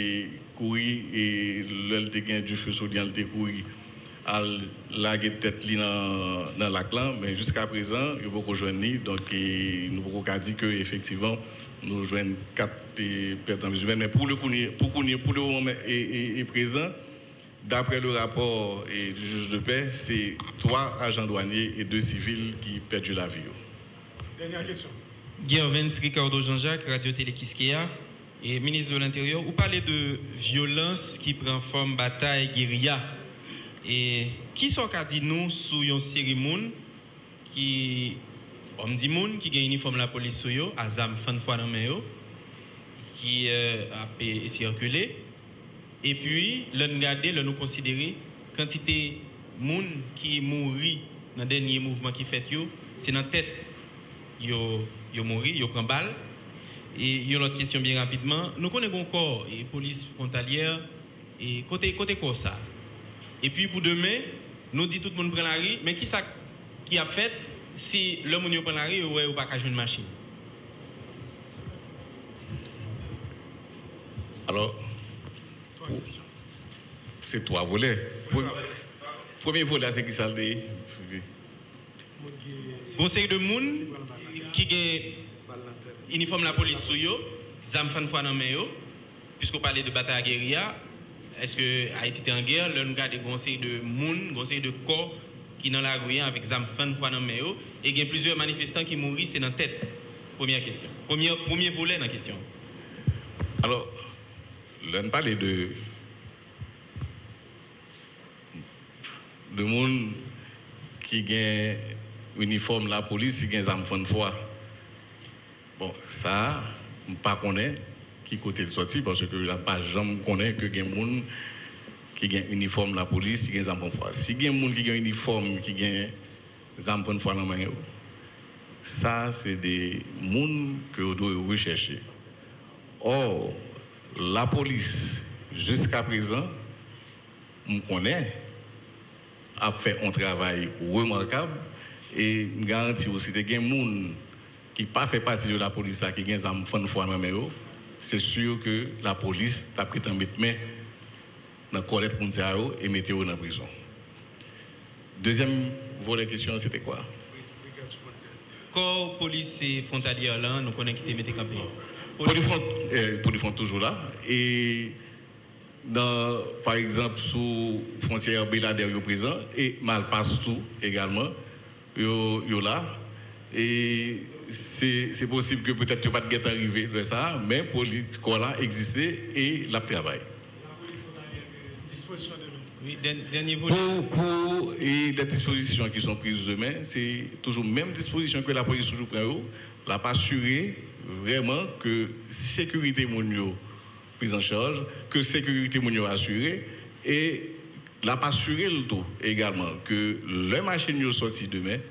kouri, e, lè l te gen dife sou li an, l te kouri al lage tèt li nan, nan lak lan, men jiskaprezan, yo poko jwenn li. Donk, e, nou poko ka di ke efektivman, nou jwenn kat, e, pèt an vi imèn. Men pou le kounye, pou kounye, pou le moman, e, e, e prezan, D'après le rapport, eh, du juge de paix, c'est trois agents douaniers et deux civils qui perdent la vie. Dènyè kesyon. Gervens Ricardo Jean-Jacques, Radio Télé Kiskeya. E, Minis de Lentèryè, ou pale de vyolans ki pran fòm batay geriya. E, kisa w ka di nou sou yon seri moun ki, òm di moun ki gen inifòm lapolis sou yo, a zam fann fwa nan men yo, ki, eh, ap, eh, sikile? Epi, lè n gade, lè nou konsidere kantite moun ki mouri nan dènye mouvman ki fèt yo, se nan tèt yo, yo mouri, yo pran bal. E yon lòt kesyon byen rapidman, nou konnen gon kò, e, polis fwontalyè, e kote, kote kò sa? Epi pou demen, nou di tout moun pran lari, men kisa ki ap fèt si lè moun yo pran lari, yo wè yo pa ka jwenn machin? Alò, se twa volè. Pre-, premye volè a, se ki sa l te ye? Gon seri de moun ki gen inifòm lapolis sou yo, zam fann fwa nan men yo, piske w pale de batay geriya, èske Ayiti te an gè? Lè nou gade gon seri de moun, gon seri de kò ki nan lari a avèk zam fann fwa nan men yo, e gen plizyè manifestan ki mouri, se nan tèt. Premyè kesyon. Premyè, premye volè nan kesyon. Alò, lè n pale de, de moun ki gen inifòm lapolis, ki gen zam fann fwa, bon, sa a, m pa konnen ki kote l sòti, paske n pa janm konnen ke gen moun ki gen inifòm lapolis, ki gen zam fann fwa. Si gen moun ki gen inifòm, ki gen zam fann fwa nan men yo, sa se de moun ke yo dwe rechèche. Ò, lapolis, jiskaprezan, m konnen, ap fè yon travay remakab, e m garanti w, si te gen moun ki pa fè pati de lapolis la, ki gen zam fann fwa nan men yo, se si ke lapolis t ap gentan met men nan kòlèt moun sa yo e mete yo nan prizon. Dezyèm volè kesyon an, se te kwa? Kò polis fwontalyè lan, nou konnen ki te mete kanpe. Polifwont, eh, Polifwont toujou la. E nan, pa egzanp, sou fwontyè Beladè, yo prezan, e Malpas tou egalman, yo, yo la. E se, se posib ke petèt yo pa t gentan rive lè sa a, men poli-, kò la egziste e l ap travay. Wi, dèn-, dènye volè. Pour, pour, et les dispositions qui sont prises demain, c'est toujours menm dispozisyon ke lapolis toujou pran yo, l ap asire vrèman ke sekirite moun yo priz an chaj, ke sekirite moun yo asire, e l ap asire l tou egalman ke lè machin yo sòti demen,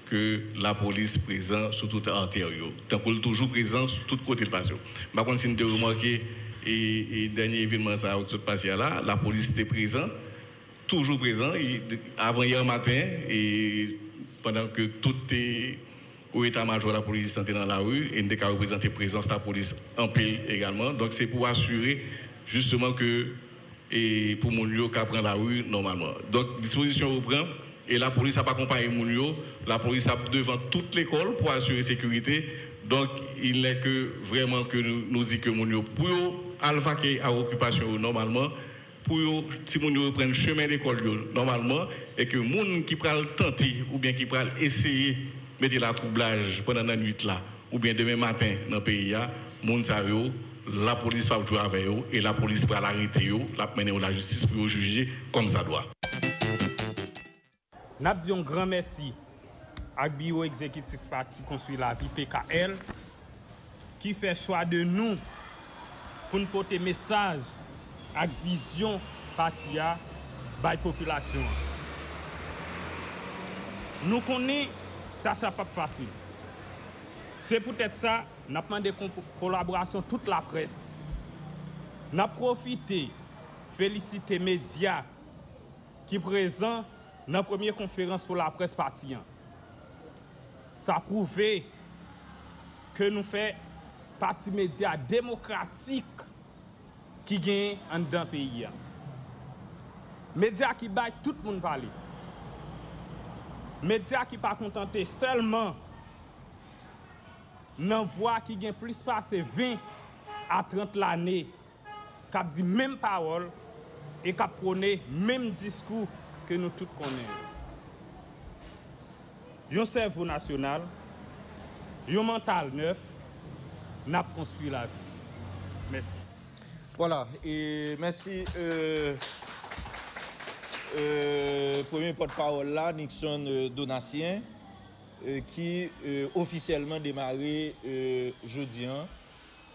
ke lapolis prezan sou tout atè yo, tankou l toujou prezan sou tout kote l pase yo. M pa konn si n te remake, e, e dènye evènman sa yo ki sot pase a la, lapolis te prezan, toujou prezan, e, avan yè maten, e, pandan ke tout, e, ou eta majò lapolis lan te nan lari, e n te ka reprezante prezans lapolis anpil egalman. Donk, se pou asire, jisteman, ke, e, pou moun yo ka pran lari nòmalman. Donk, dispozisyon yo pran, e lapolis ap akonpaye moun yo, lapolis ap devan tout lekòl pou asire sekirite. Donk, il n'est que vrèman ke nou, nou di ke moun yo, pou yo al vake a okipasyon yo nòmalman, pou yo, timoun yo reprann chemen lekòl yo nòmalman, e ke moun ki pral tante oubyen ki pral eseye mete latwoublaj pandan nannuit la oubyen demen maten nan peyi a, moun sa yo, lapolis p ap jwe avè yo, e lapolis pral arete yo, l ap mennen yo lajistis pou yo jije kòmsadwa. N ap di yon gran mèsi ak Biwo Egzekitif Pati Konstwi Lavi, P K L, ki fè chwa de nou pou n pote mesaj ak vizyon pati a bay popilasyon an. Nou konnen tach la p ap fasil. Se poutèt sa, n ap mande kon-, kolaborasyon tout laprès. N ap pwofite felisite medya ki prezan nan premye konferans pou laprès pati an. Sa pwouve ke nou fè pati medya demokratik ki genyen anndan peyi a. Medya ki bay tout moun pale. Medya ki pa kontante sèlman nan vwa ki gen plis pase ven a trant lane k ap di menm pawòl, e k ap pwone menm diskou ke nou tout konnen yo. Yon sèvo nasyonal, yon mantal nèf, n ap konstwi lavi. Mèsi. Vwala, e mèsi euh, euh, premye pòtpawòl la, Nixon euh, Donatien, euh, ki euh, ofisyèlman demare euh, jodi an.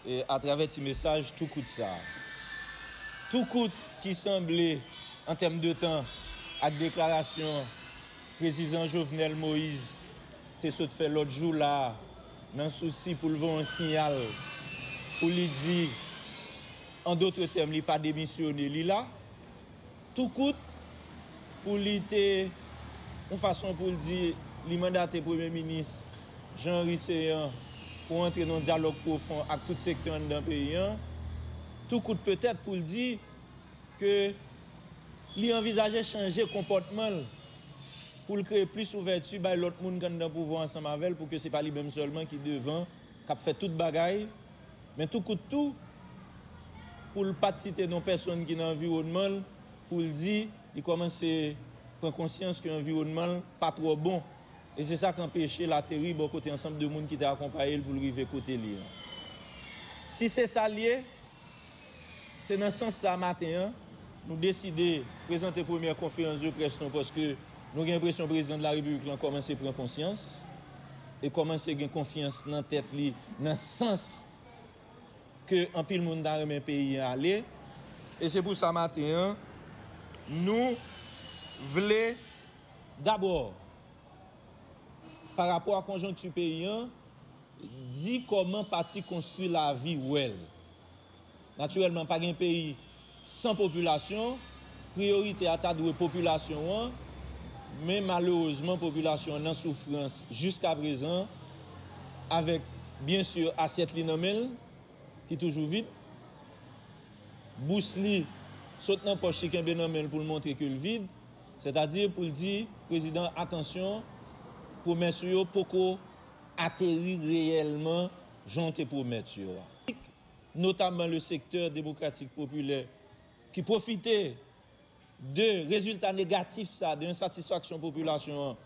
E atravè ti mesaj tou kout sa a. Tou kout ki sanble an tèm de tan ak deklarasyon Prezidan Jovenel Moïse te sot fè lòt jou la a nan sousi pou l voye yon siyal pou li di an dòt tèm li pa demisyone li la. Tou kout pou li te yon fason pou l di li mandate Premye Minis Jean Henry Céant pou antre nan yon dyalòg pwofon ak tout sektè anndan peyi an, tou kout petèt pou l di ke li anvizaje chanje konpòtman l pou l kreye plis ouvèti bay lòt moun k anndan pouvwa ansanm avè l pou ke se pa li menm sèlman ki devan k ap fè tout bagay, men tou kout tou pou l pa t site non pèsonn ki nan anviwònman l pou l di li kòmanse pran konsyans ke anviwònman l pa twò bon e se sa k anpeche l ateri bò kote ansanm de moun ki te akonpaye l pou l rive kote li an. Si se sa l ye, se nan sans sa maten an nou deside prezante premyè konferans de près nou paske nou gen enpresyon prezidan de la repiblik lan kòmanse pran konsyans e kòmanse gen konfyans nan tèt li nan sans ke anpil moun ta renmen peyi an ale. E se pou sa maten an nou vle dabò pa rapò a konjonkti peyi an di kòman pati konstwi lavi wè l. Natirèlman pa gen peyi san popilasyon, priyorite a ta dwe popilasyon an, men malerezman popilasyon an nan soufrans jiskaprezan avèk byen si asyèt li nan men l ki toujou vid, bous li sot nan pòch li kenbe nan men l pou l montre ke l vid, sètadi pou l di prezidan atansyon, pwomès ou yo poko ateri reyèlman jan w te pwomèt yo a. Notamman le sektè demokratik popilè ki pwofite de rezilta negatif sa, de ensatisfaksyon popilasyon an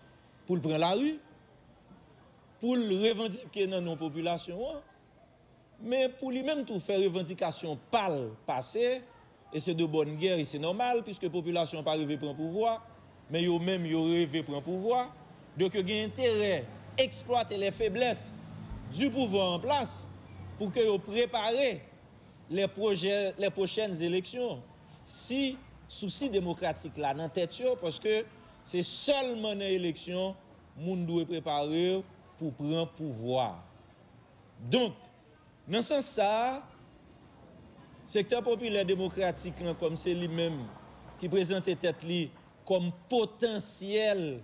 pou l pran lari, pou l revandike nan non popilasyon an, men pou li menm tou fè revandikasyon pa l pase, e se de bòn gè, e se nòmal, piske popilasyon an pa rive pran pouvwa, men yo menm yo reve pran pouvwa, donk yo gen enterè eksplwate les faiblesses du pouvoir en place pou ke yo prepare les projets, les prochaines élections. Si sousi demokratik la nan tèt yo, paske se sèlman nan eleksyon moun dwe prepare pou pran pouvwa. Donk, nan sans sa a, sektè popilè demokratik lan kòm se li menm ki prezante tèt li kòm potansyèl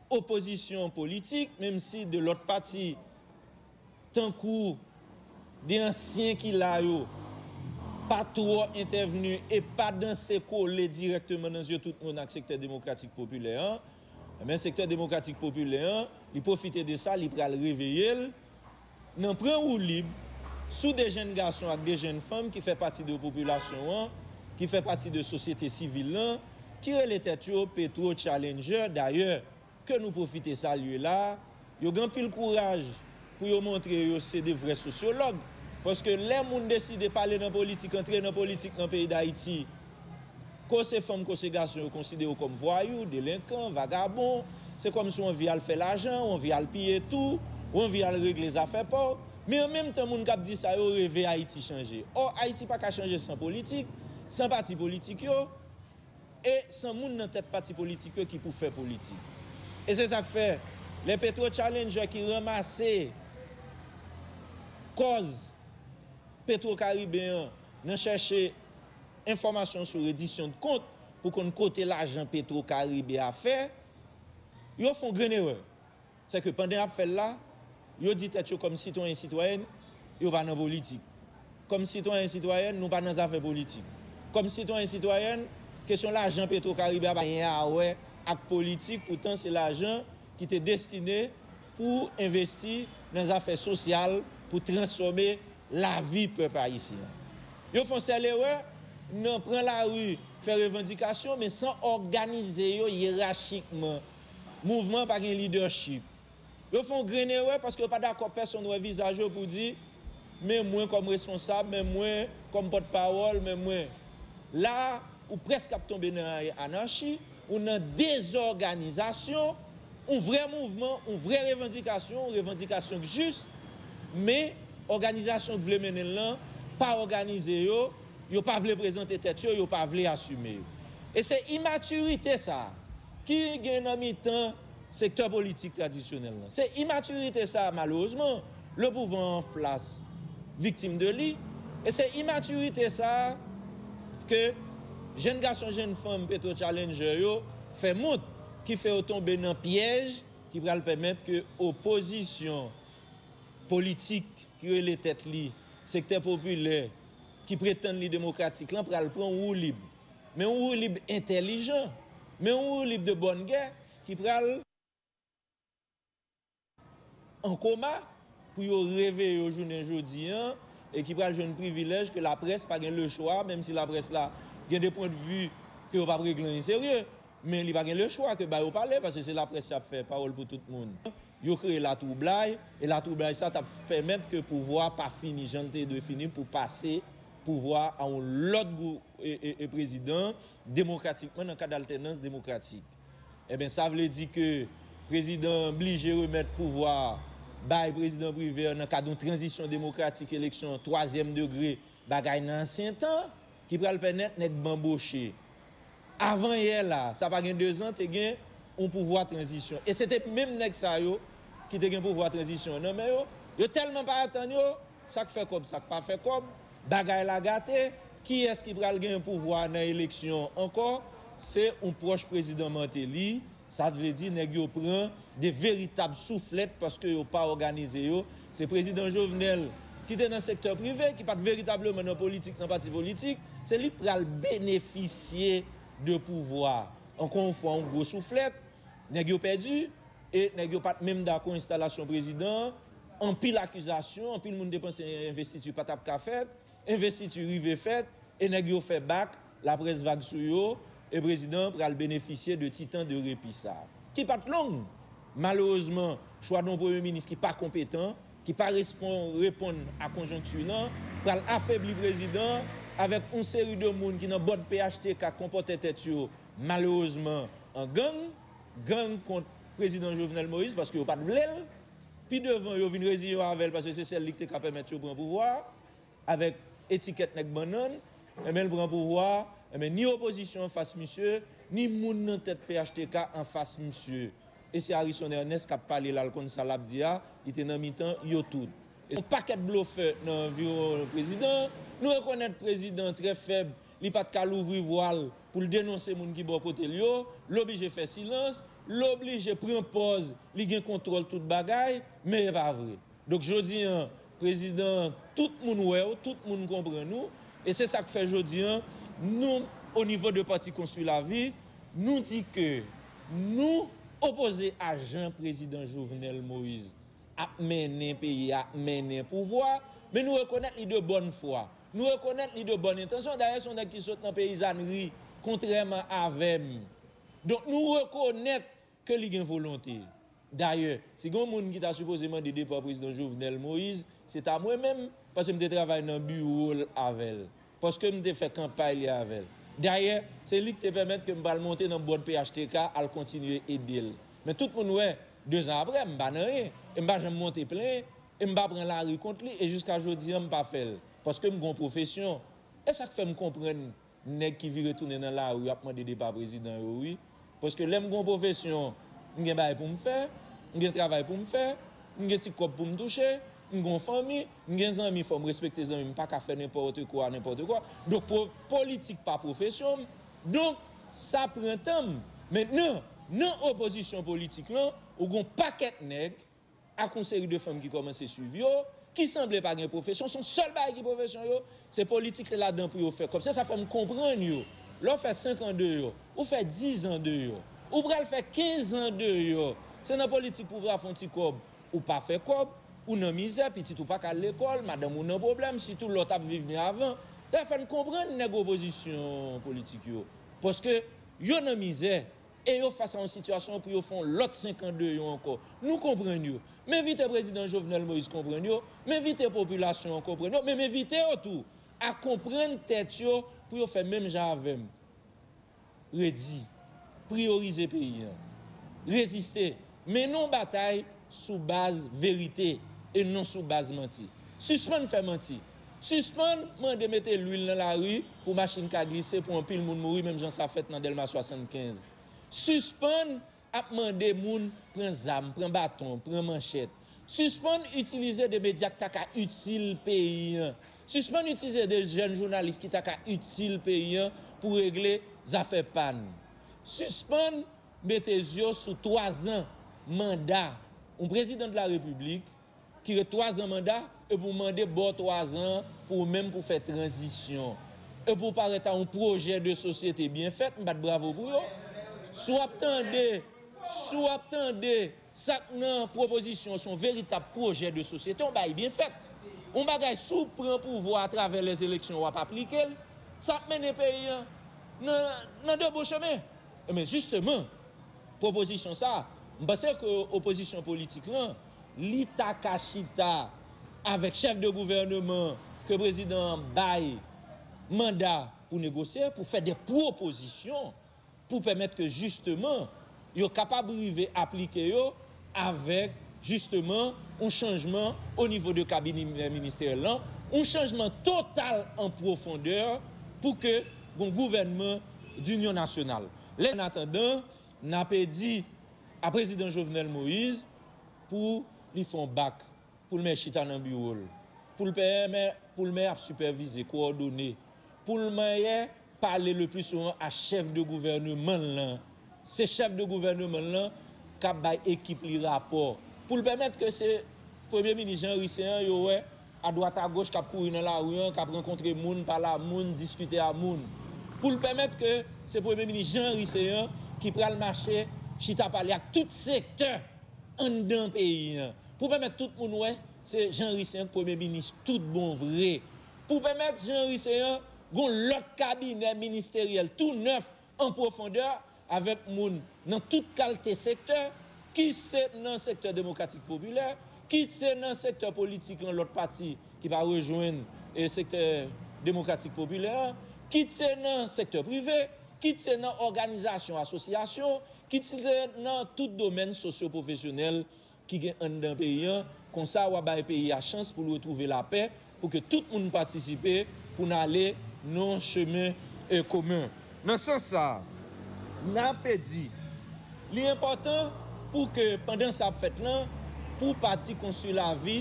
opozisyon politik, menm si de lòt pati tankou de ansyen ki la yo pa twò entèvni e pa danse kole dirèkteman nan zye tout moun ak sektè demokratik popilè an, enben sektè demokratik popilè an, li pwofite de sa, li pral reveye l nan pran woulib sou de jenn gason ak de jenn fanm ki fè pati de popilasyon an, ki fè pati de sosyete sivil lan, ki rele tèt yo Petro Challenger. Dayè, ke nou pwofite salye la, yo gen anpil kouraj pou yo montre yo se de vrè sosyològ, paske lè moun deside pale nan politik, antre nan politik nan peyi Dayiti, ko se fanm, ko se gason, yo konsidere w kòm vwayou, delenkan, vagabon, se kòmsi w anvi al fè lajan, w anvi al piye tou, w anvi al regle zafè pa w, men an menm tan moun k ap di sa yo reve Ayiti chanje. Ò, Ayiti pa ka chanje san politik, san pati politik yo, e san moun nan tèt pati politik yo ki pou fè politik. E se sa k fè lè Petro Challenger ki ranmase kòz Petro Karibe an nan chèche enfòmasyon sou redisyon de kont pou konn kote lajan Petro Karibe a fè, yo fè yon grenn erè. Sèke pandan y ap fè l la, yo di tèt yo kòm sitwayen sitwayèn, yo pa nan politik. Kòm sitwayen sitwayèn, nou pa nan zafè politik. Kòm sitwayen sitwayèn, kesyon lajan Petro Karibe a pa gen a wè ak politik, poutan se lajan ki te destine pou envesti nan zafè sosyal, pou transfòme lavi pèp ayisyen an. Yo fè yon sèl erè nan pran lari fè revandikasyon, men san òganize yo yerachikman. Mouvman an pa gen lidèchip. Yo fè yon grenn erè paske yo pa dakò pèsonn wè vizaj yo pou di, men mwen kòm responsab, men mwen kòm pòtpawòl, men mwen. La, ou prèske ap tonbe nan anachi, ou nan dezòganizasyon, yon vrè mouvman, yon vrè revandikasyon, yon revandikasyon k jis, men òganizasyon k vle mennen l lan pa òganize yo, yo pa vle prezante tèt yo, yo pa vle asime yo. E se imatirite sa a ki gen nan mitan sektè politik tradisyonèl lan. Se imatirite sa a, malerezman, le pouvoir en place viktim de li. E se imatirite sa a ke jèn gason, jèn fanm Petro Challenger yo fè mont, ki fè yo tonbe nan pyèj ki pral pèmèt ke opozisyon politik ki rele tèt li sektè popilè, ki pretann li demokratik lan, pral pran woulib. Men yon woulib entèlijan, men yon woulib de bòn gè ki pral an koma pou yo reveye yo jounen jodi an e ki pral jwenn privilèj ke laprès pa gen lechwa, menm si laprès la gen de pwendvi ke yo p ap regle anyen serye, men li pa gen lechwa ke ba yo pale, paske se laprès y ap fè pawòl pou tout moun. Yo kreye latwoublay, e latwoublay sa t ap pèmèt ke pouvwa pa fini jan l te dwe fini pou pase pouvwa a yon lòt gwou-, e, e, e prezidan demokratikman nan kad altènans demokratik. Ebyen, sa vle di ke prezidan an blije remèt pouvwa a bay prezidan Privert nan kad yon tranzisyon demokratik, eleksyon twazyèm degre, bagay nan ansyen tan, ki pral pèmèt nèg banboche. Avan yè la, sa pa gen dezan, te gen yon pouvwa tranzisyon. E se te menm nèg sa yo ki te gen pouvwa tranzisyon an nan men yo. Yo tèlman pa atann yo, sa k fè kòb, sa k pa fè kòb, bagay la gate, kiyès ki pral gen pouvwa nan eleksyon ankò, se yon pwòch prezidan Martelly, sa vle di nèg yo pran de veritab souflèt paske yo pa òganize yo. Se prezidan Jovenel ki te nan sektè prive, ki pa t veritableman nan politik, nan pati politik, se li k pral benefisye de pouvwa. Ankò yon fwa, yon gwo souflèt, nèg yo pèdi, e nèg yo pa t menm dakò enstalasyon prezidan an. Anpil akizasyon, anpil moun te panse envestiti pa t ap ka fèt, envestiti rive fèt, e nèg yo fè bak, laprès vag sou yo, e prezidan an pral benefisye de ti tan de repi sa a, ki pa t long. Malerezman, chwa de yon premye minis ki pa konpetan, ki pa respon-, reponn a konjonkti lan, pral afebli prezidan an avèk yon seri de moun ki nan bòd P H T K k konpòte tèt yo, malerezman, an gang, gang kont prezidan Jovenel Moïse, paske yo pa t vle l. Pi devan, yo vin reziye yo avè l, paske se sèl li ki te ka pèmèt yo pran pouvwa a, avèk etikèt nèg bannann, enben, l pran pouvwa a, enben, ni opozisyon anfas misye, ni moun nan tèt P H T K anfas misye. E se Harrison Ernest k ap pale la, l konn sa l ap di a, li te nan mitan yo tout. E yon pakèt blofè nan anviwon prezidan an. Nou rekonèt prezidan trè fèb, li pa t ka louvri vwa l pou l denonse moun ki bò kote l yo, l oblije fè silans, l oblije pran pòz li gen kontwòl tout bagay, men e pa vre. Donk, jodi an, prezidan, tout moun wè w, tout moun konprann ou, e se sa k fè jodi an, nou, o nivo de Pati Konstwi Lavi, nou di ke nou opoze a jan prezidan Jovenel Moïse ap mennen peyi a, ap mennen pouvwa, men nou rekonèt li de bòn fwa. Nou rekonèt li de bòn entansyon. Dayè, se yon nèg ki sot nan peyizanri, kontrèman avè m. Donk, nou rekonèt ke li gen volonte. Dayè, si gen yon moun ki ta sipoze mande depa prezidan Jovenel Moïse, se ta mwen menm, paske m te travay nan biwo l avè l, paske m te fè kanpay li avè l. Dayè, se li ki te pèmèt ke m pral monte nan bòd P H T K al kontinye ede l. Men tout moun wè, dezan apre, m pa nan anyen, e m pa janm monte plenyen, e m pa pran lari kont li, e jiska jodi an, m pa fè l, paske m gen yon pwofesyon. E sa k fè m konprann nèg ki vire tounen nan lari ap mande depa prezidan yo, wi. Paske lè m gen yon pwofesyon, m gen bagay pou m fè, m gen travay pou m fè, m gen ti kòb pou m touche, m gen yon fanmi, m gen zanmi, fò m respekte zanmi m, m pa ka fè nenpòt kwa, nenpòt kwa. Donk, po-, politik pa pwofesyon m. Donk, sa pran tan m. Mentnan, nan opozisyon politik lan, ou gen yon pakèt nèg ak yon seri de fanm ki kòmanse swiv yo, ki sanble pa gen pwofesyon, se yon sèl bagay ki pwofesyon yo, se politik, se ladan pou yo fè kòb. Se sa fè m konprann yo. Lè w fè senk an deyò, ou fè diz an deyò, ou pral fè kenz an deyò, se nan politik pou w pral fè yon ti kòb. Ou pa fè kòb, ou nan mizè, pitit ou pa ka al lekòl, madanm ou nan pwoblèm, sitou lè w t ap viv byen avan. Sa fè n konprann nèg opozisyon politik yo. Paske yo nan mizè e yo fas a yon sitiyasyon pou yo fè yon lòt senkann de yo ankò. Nou konprann yo. M envite prezidan Jovenel Moïse konprann yo. M envite popilasyon an konprann yo. Men m envite yo tou a konprann tèt yo pou yo fè menm jan avè m. Redi, priyorize peyi an. Reziste, mennen yon batay sou baz verite e non sou baz manti. Sispann fè manti. Sispann mande mete lwil nan lari pou machin ka glise, pou anpil moun mouri, menm jan sa fèt nan Dèlma swasannkenz. Sispann ap mande moun pran zam, pran baton, pran manchèt. Sispann itilize de medya ki ta ka itil peyi an. Sispann itilize de jèn jounalis ki ta ka itil peyi an pou regle zafè pa n. Sispann mete zye w sou twazan manda yon prezidan de la repiblik ki ret twazan manda, epi w mande ba w twazan pou ou menm pou fè tranzisyon. Epi w parèt a yon pwojè de sosyete byen fèt, m bat bravo pou yo. Si w ap tande, si w ap tande sa k nan pwopozisyon se yon veritab pwojè de sosyete, yon bagay byen fèt. Yon bagay si w pran pouvwa atravè lèzeleksyon w ap aplike l, sa ap mennen peyi an nan, nan de bon chemen. Ebyen jisteman, pwopozisyon sa, m panse ke opozisyon politik lan, li ta ka chita avèk chèf de gouvèneman ke prezidan an bay manda pou negosye, pou fè de pwopozisyon pou pèmèt ke jisteman yo kapab rive aplike yo avèk jisteman yon chanjman o nivo de kabinè ministeryèl lan, yon chanjman total an pwofondè pou ke gon gouvènman dinyon nasyonal. Lè an atandan, n ape di a prezidan Jovenel Moïse pou li fè yon bak, pou l mèt chita nan biwo l, pou l pèmè-, pou l mèt ap sipèvize, kowòdone, pou l mèt pale le pli souvan a chèf de gouvèneman l lan. Se chèf de gouvèneman l lan k ap bay ekip li rapò. Pou l pèmèt ke se premye minis Jean Henry Céant yo wè adwat agoch k ap kouri nan lari an, k ap rankontre moun, pale a moun, diskite a moun. Pou l pèmèt ke se premye minis Jean Henry Céant ki pral mache chita pale ak tout sektè anndan peyi an. Pou pèmèt tout moun wè se Jean Henry Céant k premye minis tout bon vre. Pou pèmèt Jean Henry Céant gon lòt kabinè ministeryèl tou nèf an pwofondè avèk moun nan tout kalte sektè, kit se nan sektè demokratik popilè, kit se nan sektè politik lan lòt pati ki pa rejwenn e sektè demokratik popilè an, kit se nan sektè prive, kit se nan òganizasyon, asosyasyon, kit se nan tout domèn sosyopwofesyonèl ki gen anndan peyi an, konsa w a bay peyi a chans pou l retwouve lapè, pou ke tout moun patisipe, pou n ale nan yon chemen, e, komen. Nan sans sa a, n ape di, li enpòtan pou ke pandan sa ap fèt lan, pou Pati Konstwi Lavi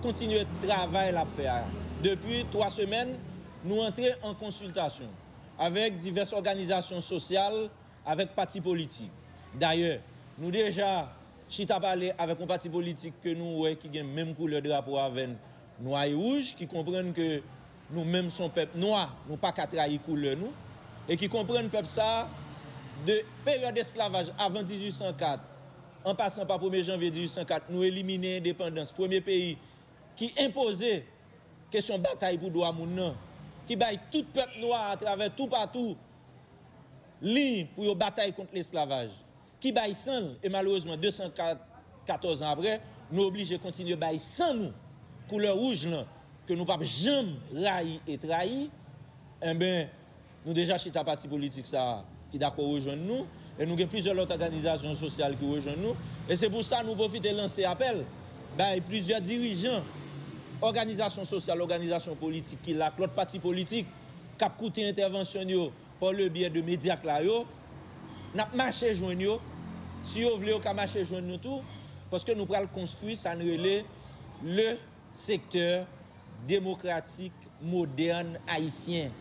kontinye travay l ap fè a. Depi twa semèn, nou antre an konsiltasyon avèk divès òganizasyon sosyal, avèk pati politik. Dayè, nou deja chita pale avèk yon pati politik ke nou wè ki gen menm koulè drapo avè n, nwa e wouj, ki konprann ke nou menm se yon pèp nwa, nou pa ka trayi koulè nou, e ki konprann pèp sa a, de peryòd esklavaj avan dizuit san kat, an pasan pa premye janvye dizuit san kat, nou elimine endepandans, premye peyi ki enpoze kesyon batay pou dwa moun nan, ki bay tout pèp nwa atravè toupatou liy pou yo batay kont lesklavaj, ki bay san l, e malerezman, de san katòz an apre, nou oblije kontinye bay san nou, koulè wouj lan, ke nou p ap janm rayi e trayi, enben, nou deja chita pati politik sa a ki dakò rejwenn nou, e nou gen plizyè lòt òganizasyon sosyal ki rejwenn nou, e se pou sa nou pwofite lanse apèl bay plizyè dirijan òganizasyon sosyal, òganizasyon politik ki la, ak lòt pati politik k ap koute entèvansyon n yo pa le byè de medya k la yo, n ap mache jwenn yo. Si yo vle, yo ka mache jwenn nou tou, paske nou pral konstwi sa n rele le sektè demokratik modèn ayisyen.